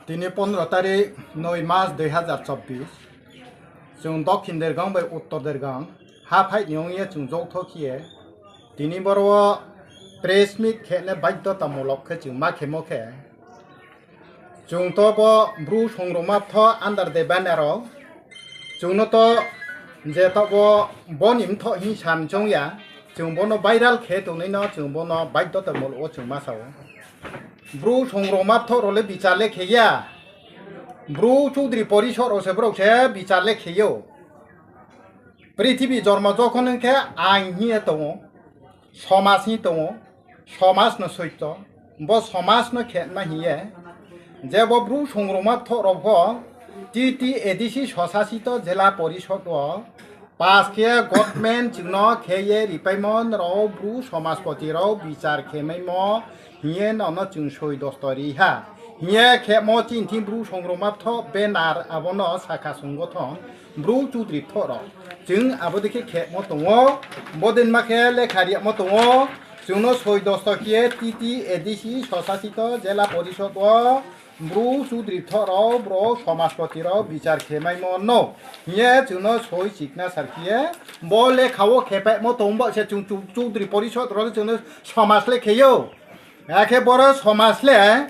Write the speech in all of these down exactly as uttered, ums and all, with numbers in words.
Tini pondro tarik, noi mas dui hazar chobbish. Chung Dokhin Dergang bai Uttor Dergang haphaih ni ong ye chung jouthou khe ye tini boro wo press meet khe nai baidyotamulok khe chung ma khemo khe, chung to bo Bru Songrongma Bthoh under the banner wo chung no to je taoh bo, bo ni mthoh hing sa choung ya, chung bo no viral khe tongnai no chung bo no baidyotamulok wo chung ma sa ou. Bru Songrongma Bthoh rao le bichar le khe ya. Bru Chudri Porisod rao se brao se bichar le khe ou. Prithibi jormo jokhon ong khe ain hing ye tong ou, somaj hing tong ou, somaj no soito, bo somaj no khenma hing ye, je bo Bru Songrongma Bthoh rao pho T T A D C sosasito Jela Porisod wo pass khe government chung no khe ye ripaimo rao Bru somajpoti rao bichar khe maimo hing ye nrao no chung soi dosto ri ha. Hing ye khemo chini thing Bru Songrongma Bthoh banner abo no sakha songgothon Bru Chudri Bthoh rao. Chung abo dei khe khemo tong ou, bodei ma khe lekha rimo tong ou, chung no soi dosto khe ye T T A D C sosasito Jela Porisod wo Bru Chudri Bthoh rao, bro somajpoti rao bichar khe maimo no hing ye chung no soi signature khe ye bo lekha wo khepaimo tong ba se chung Chu-, Chudri Porisod rao le chung no somaj le khe ou. Akhe boro somaj le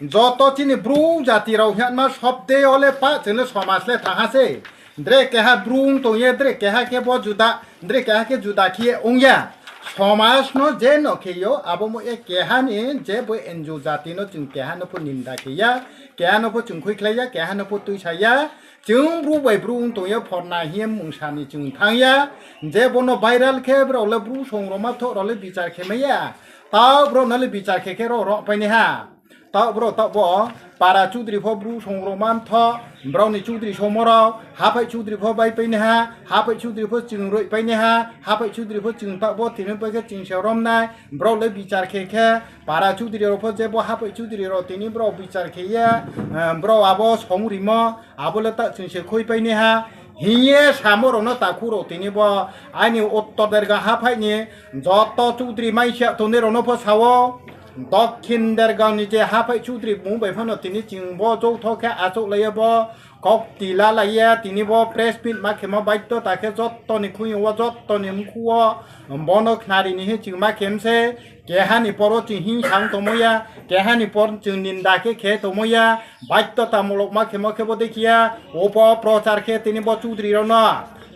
joto chini Bru jati rao hingma sob dei yo le pah chung le somaj le thanng ha sei. Dre keha Bru ong tong ye, dre keha khe bo juda, dre keha khe juda khe ye ong ya. Somaj no je no khe ou, abo mo ye keha ni je bo N G O jati no chung keha no pho ninda khe ya, keha no pho chung khuikhlai ya, keha no pho tuisa ya. Chung Bru bai Bru ong tong ye phorna hing ye mungsa ni chung thanng ya. Je bo no viral khe brao le Bru Songrongma Bthoh rao le bichar khe mai ya. Taoh brao no le bichar khe khe rao rao pai nai ha. Taoh brao taoh bo para chudri pho Bru Songrongma Bthoh, brao ni chudri songmo rao, haphaih chudri pho bai pai nai ha, haphaih chudri pho chung roi pai nai ha, haphaih chudri pho chung taoh bo tini pai khe chung se rom nai, brao le bichar khe khe, para chudri rao pho je bo haphaih chudri rao tini brao bichar khe ye, eh, brao abo song rimo, abo le taoh chung se khui pai nai ha, hing ye samo rao no takhu rao tini bo, aini Uttor Dergang haphaih ni joto chudri maisa tongnai rao no pho sa ou, Dokhin Dergang ni je haphaih chudri mung bai pho no tini chung bo jouthou khe achouhlai ye bo, kaukti lalai ye tini bo press meet ma khemo baidota khe joto ni khui wo, joto ni mkhu wo, bo no khnari ni hing chung ma khe mi sei, keha ni por wo chung hingsa ong tongmo ya, keha ni por chung ninda khe khe tongmo ya, baidota mulok ma khemo khe bo dei khe ya, opo prochar khe tini bo chudri rao no,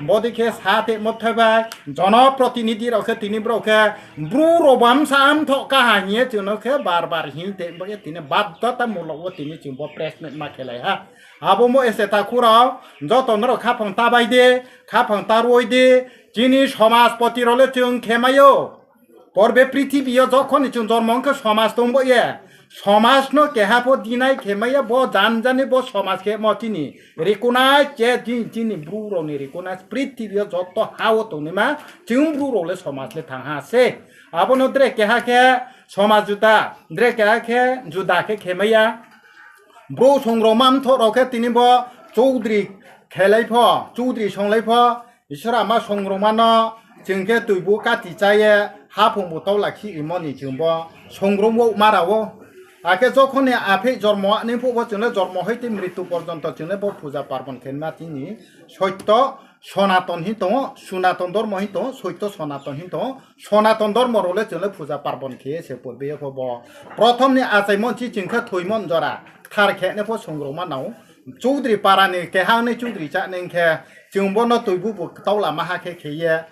bo dei khe sa temo thai bai, jonoprotinidhi rao khe tini brao khe, Bru rao bamsa mthoh kaha hing ye chung no khe bar bar hing temo ye tini baidota mulok wo tini chung bo press meet ma khelai ha. Abo mo ese takhu rao, joto nrao khaphang ta bai di, khaphang ta roi di, chini somajpoti rao le chung khe mai ou. Porbe prithibi yo jokhon ni chung jormo ong khe somaj tong bo ye. Somaj no keha pho dinai khe mai ya, bo jan jan ni bo somaj khemo chini recognize, chini, chini Bru rao ni recognize, prithibi yo joto ha wo tongnaima, chung Bru rao le somaj le thanng ha se. Abo no dre keha khe somaj juda, dre keha khe juda khe khe mai ya. Bru Songrongma Bthoh rao khe tini bo chudri khelai pho, chudri songlai pho, Isor ama Songrongma no chung khe toibu kati chá ye, haphung bu taula khih rimo ni chung bo Songrong wo ma rao ou. Akhe jokhon ni apheih jormo ni phuh pho chung le jormo hoi tei mritu porjonto chung le bo puja parbon khe ma chini soito, Sonaton hing tong ou, Sonaton dormo hing tong ou, soito Sonaton hing tong ou, Sonaton dormo rao le chung le puja parbon khe ye se porbe ye pho bo. Prothom ni achaimo chi chung khe thoimo jora, kthar khe nai pho Songrongma nao. Chudri para ni keha nai chudri chá nai khe, chung bo no toibu bu taula maha khe khe ye,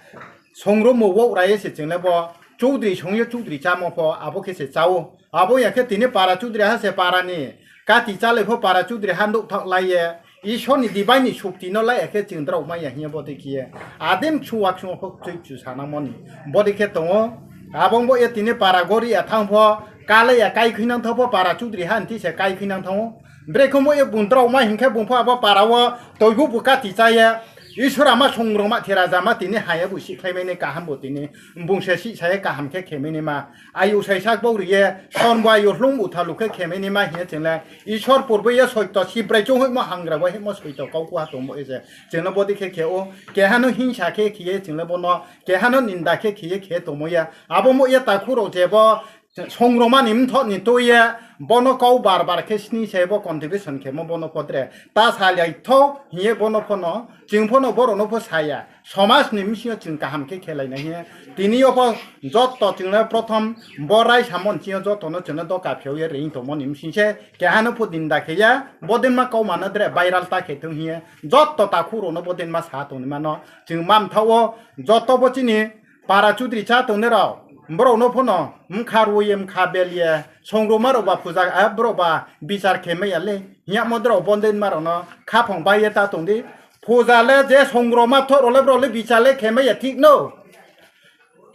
Songrongmo wouh ra ye se chung le bo chudri song ye chudri chámo pho abo khe se chá ou. Abo ya khe tini para chudri ha se para ni kati chálai pho para chudri ha nouhthaoh lai ye, Isor ni dibai ni sukti no lai ya khe chung drao mai ya hing ye bo dei khe ye. Adem ksuwa ksuwa pho kchoi kchu sanangmo ni. Bo dei khe tong ou. Abo bo ye tini para gori ya thanng pho, kalai ya kai khuinang thanng pho para chudri ha nti se kai khuinang thanng ou. Brekhe bo ye bung drao mai hing khe bung pho abo para wo toibu bu kati chá ye, Isor ama Songrongma thera jama tini ha ye bu sihkhlai mai nai kaham bo tini. Bung se sihsa ye kaham khe khe mai naima. Ayu saisa bau ri ye, son bo ayu hlung bu thalu khe khe mai naima hing ye chung le. Isor purbo ye soito sibrai chung hoihmo hangra bo himo soito kau kuha tong bo ye se. Chung no bo dei khe khe ou, keha no hingsa khe khe ye chung le bo no, keha no ninda khe khe ye khe tongmo ya. Abo mo ye takhu rao je bo, Songroma ni mthoh ni tui ye, bono kau bar bar khe sni se bo contribution khemo bono pho tre. Ta salai thou hing ye bono pho no, chung pho no boro no pho sa ya. Somaj ni bsing yo chung kaham khe khelai nai hing ye. Tini yo pho joto chung no prothom bo raisa mo ni sing yo joto no chung no doka phiao ye reing tongmo ni bsing se. Keha no pho dinda khe ya, bodinma kauma no tre viral ta khe thung hing ye. Joto takhu rao no bodinma sa tongnaima no chung ma mthaoh wo, joto bo chini para chudri chá tongnai rao, brao no pho no mkha rui ye mkha bel ye, songroma rao ba phuja, a, brao ba bichar khe mai ya le. Hing yagmo drao bodinma rao no khaphang bai ye ta tong di. Phuja le je songroma thoh rao le brao le bichar le khe mai ya thik no.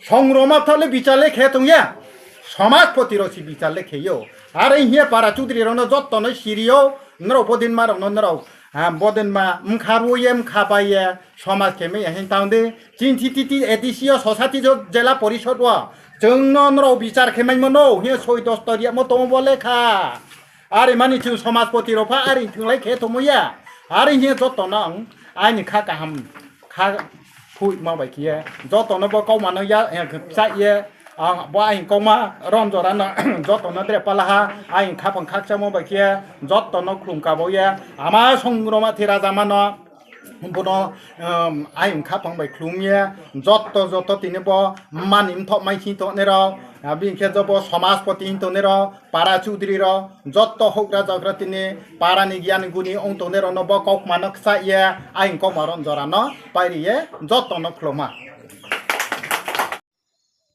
Songroma thoh le bichar le khe tong ya. Somajpoti rao si bichar le khe ou. Are hing ye para chudri rao no joto no siri ou, nrao bodinma rao no nrao, a, bodinma mkha rui ye mkha bai ye somaj khe mai ya hing tang di. Chini thiti ADC yo, society yo, jela porishod wo chung no nrao bichar khe maimo no hing ye soi dostor yagmo tongmo bo lekha. Are mani chung somajpoti rao pha are thunglai khe tongmo ya. Are hing ye joto no ang aini kha kaham kha phuihma bai khe ye, joto no bo kauma no ya, eh, kchaih ye, ang bo aini kauma ron jora no joto no tre palaha, aini khaphang khakchangmo bai khe ye, joto no khlum kabau ye, ama songroma thi raja ma no, bono, um, aini khaphang bai khlum ye, joto joto tini bo mani mthoh mai sing tongnai rao, abini khe jobo somajpoti hing tongnai rao, para chudri rao, joto houhgra jagra tini para ni giyan guni ong tongnai rao no bo kauma no kchaih ye, aini kauma ron jora no pairi ye, joto no khlum ha.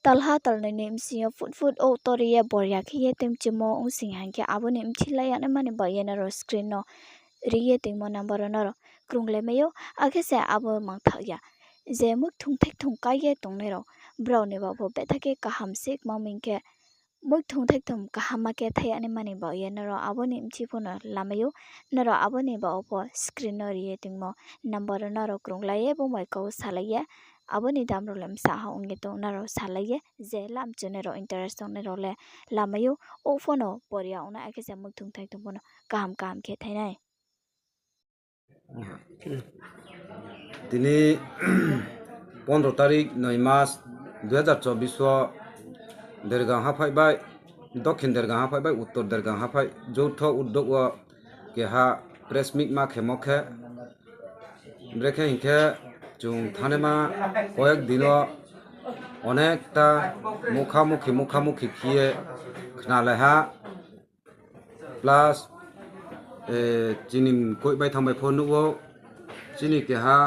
Talha talnoi ni bsing yo phut phut ou tori ye boria khe ye tei mchimo ong sing hing khe abo ni mthilai yagnaima ni baoh ye nrao screen no ri ye tongmo number wo nrao krunglai mai ou, akhe se abo mangthaoh ya. Je muikthung thaikthung kái ye tongnai rao, brao ni baoh pho betha khe kaham se kmang mi hing khe, muikthung thaikthung kaham ma khe thai yagnaima ni baoh ye nrao abo ni mthi pho no lamai ou, nrao abo ni baoh wo pho screen no ri ye tongmo number wo nrao krunglai ye bung bai kau salai ye, abo ni dam rao le bsa ha ong ye tong nrao salai ye, je lamchu nai rao interest tongnai rao le lamai ou, ou pho no boria ong nai, akhe se muikthung thaikthung pho no kaham kaham khe thai nai. Tini pondro tarik noi mas dui hazar chobbish wo Dergang haphaih bai, Dokhin Dergang haphaih bai Uttor Dergang haphaih যৌথ উদ্যোগ wo keha press meet ma khemo khe, brekhe hing khe chung thanngnaima কয়েক দিন wo অনেকটা মুখামুখি মুখামুখি khe ye khnalai ha. Plus, chini koih bai thanng bai pho nuh ou, chini keha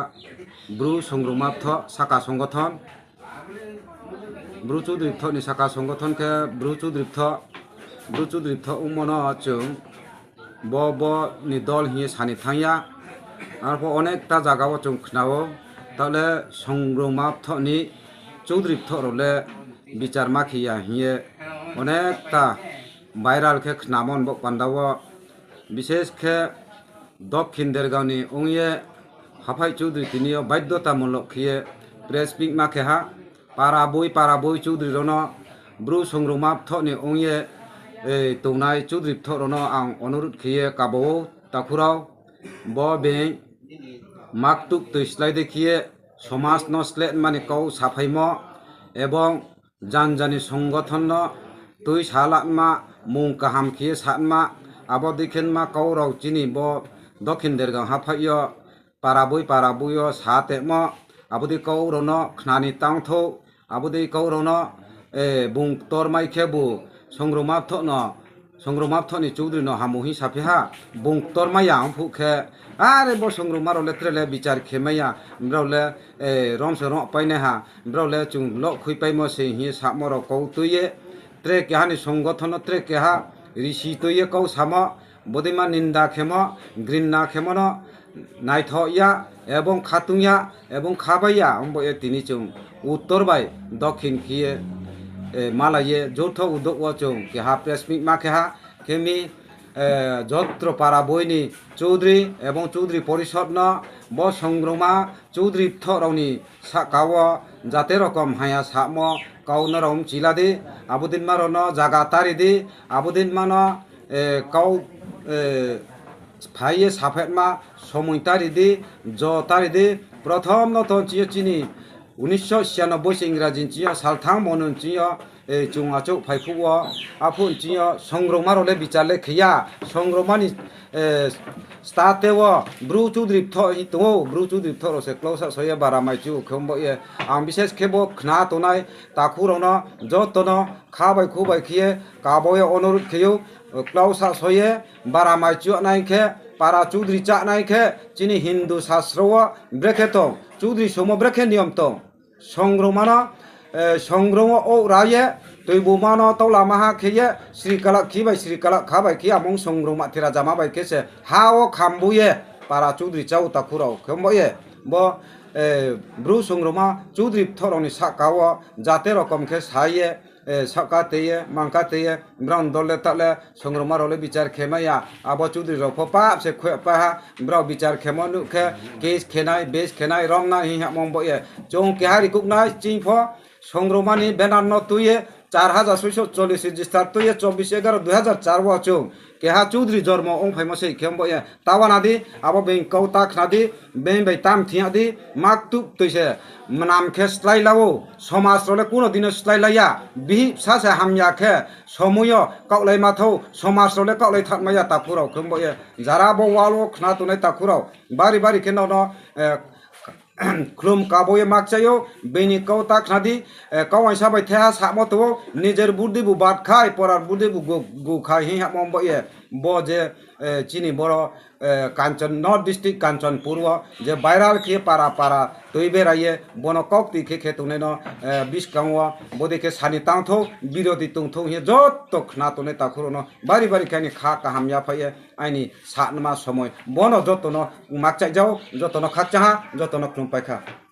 Bru Songrongma Bthoh saka songothon, Bru Chudri Bthoh ni saka songothon khe Bru Chudri Bthoh, Bru Chudri Bthoh ongmo no chung bo, bo ni dol hing ye sa ni thanng ya. Arpho অনেকটা zaga wo chung khna ou, taoh le Songrongma Bthoh ni Chudri Bthoh rao le bichar ma khe ya hing ye অনেকটা viral khe khnamo ni bo panda wo, বিশেষ khe Dokhin Dergang ni ong ye haphaih Chudri tini yo বাধ্যতামূলক khe ye press meet ma khe ha, para boi para boi Chudri rao no, Bru Songrongma Bthoh ni ong ye tongnai Chudri Bthoh rao no ang অনুরোধ khe ye kabo ou, takhu rao, bo being maktuh tui slái dei khe ye somaj no slehma ni kau saphaimo, এবং janja ni songothon no tui salanma, mung kaham khe ye sanma, abo dei khe nma kau rao chini bo Dokhin Dergang haphaih yo para boi para boi yo sa temo, abo dei kau rao no khna ni tang thou, abo dei kau rao no, bung ktormai khebu Songrongma Bthoh no, Songrongma Bthoh ni Chudri no hamo hing saphi ha, bung ktormai ya ong phuh khe, are bo Songrongma rao le tre le bichar khe mai ya, brao le rom se rohpainaiha, brao le chung lohkhuipaimo se hing ye samo rao kau tui ye, tre keha ni songothon no tre keha risi tui ye kau samo, bodeima ninda khemo, grinna khemo no naithoh ya, এবং khatung ya, এবং khabai ya, ongbo ye tini chung uttor bai dokhin khe ye malai ye যৌথ উদ্যোগ wo chung keha press meet ma khe ha, khe mi, jotro para boi ni Chudri এবং Chudri porishod no bo Songrongma Chudri Bthoh rao ni sahka wo jate rokom haya samo kau no rao mchila di, abo deinma rao no zaga tari di, abo deinma no kau phai ye saphaima somoi tari di, jo tari di, prothom no to chini yo chini উনিশশো ছিয়ানব্বই se Ingraji ni chini yo salthang mo no chini yo chung achouh phai phuh wo, aphuh nching yo songrongma rao le bichar le khe ya, songrongma ni state wo Bru Chudri bthoh hing tong ou, Bru Chudri bthoh rao se klau sahso ye bara mai chu khe ong baoh ye. Ang bises khe bo khna tongnai takhu rao no joto no kha bai khu bai khe ye kabo ye onurudh khe ou, klau sahso ye bara mai chu nai khe, para Chudri chá nai khe, chini Hindu sastro wo brekhe tong, Chudri somo brekhe niyom tong. Songrongma no, songrong wo ouh ra ye, toibuma no taula maha khe ye, sri kalak khi bai sri kalak kha bai khe amung songrongma thira jama bai khe se ha wo khambu ye, para Chudri chá ou takhu rao khe ong baoh ye. Bo Bru songrongma Chudri bthoh rao ni sahka wo jate rokom khe sa ye, sahka tei ye, mangka tei ye, brao ni dol le taoh le songrongma rao le bichar khe mai ya, abo Chudri rao pho pap se khuipai ha, brao bichar khemo nuh khe, case khe nai, base khe nai, rom nai hing hamo baoh ye. Chung keha recognize ching pho, songrongma ni banner no tui ye, char hajar soiso chollis register tui ye, chobbish egaro dui hajar char wo chung keha Chudri jormo ongphaimo sei khe ong baoh ye. Ta wana di, abo being kau ta khna di, being bai tam thing ya di, maktuh toi se mnam khe slái la ou, somaj rao le kuno dino slái lai ya, bihih bsa se hamya khe, somoi yo kaohlai ma thou, somaj rao le kaohlai thanngmai ya takhu rao khe ong baoh ye. Jara bo wal wo khna tongnai takhu rao, bari bari khe nrao no khlum kabo ye makchai ou, being ni kau ta khna di, kau aingsa bai theha samo tong ou, nijer burdi bu bat khai, porar burdi bu gu khai hing hamo baoh ye, bo je chini boro Kanchan, North District Kanchanpur wo je viral khe para para tui berai ye, bono kaukti khe khe tongnai no buskang wo bodei khe sani tang thou, birodi tong thou hing ye joto khna tongnai takhu rao no bari bari khe aini kha kaham yaphai ye aini sanma somoi bono joto no makchai jao, joto no khakchang ha, joto no khlumpai kha.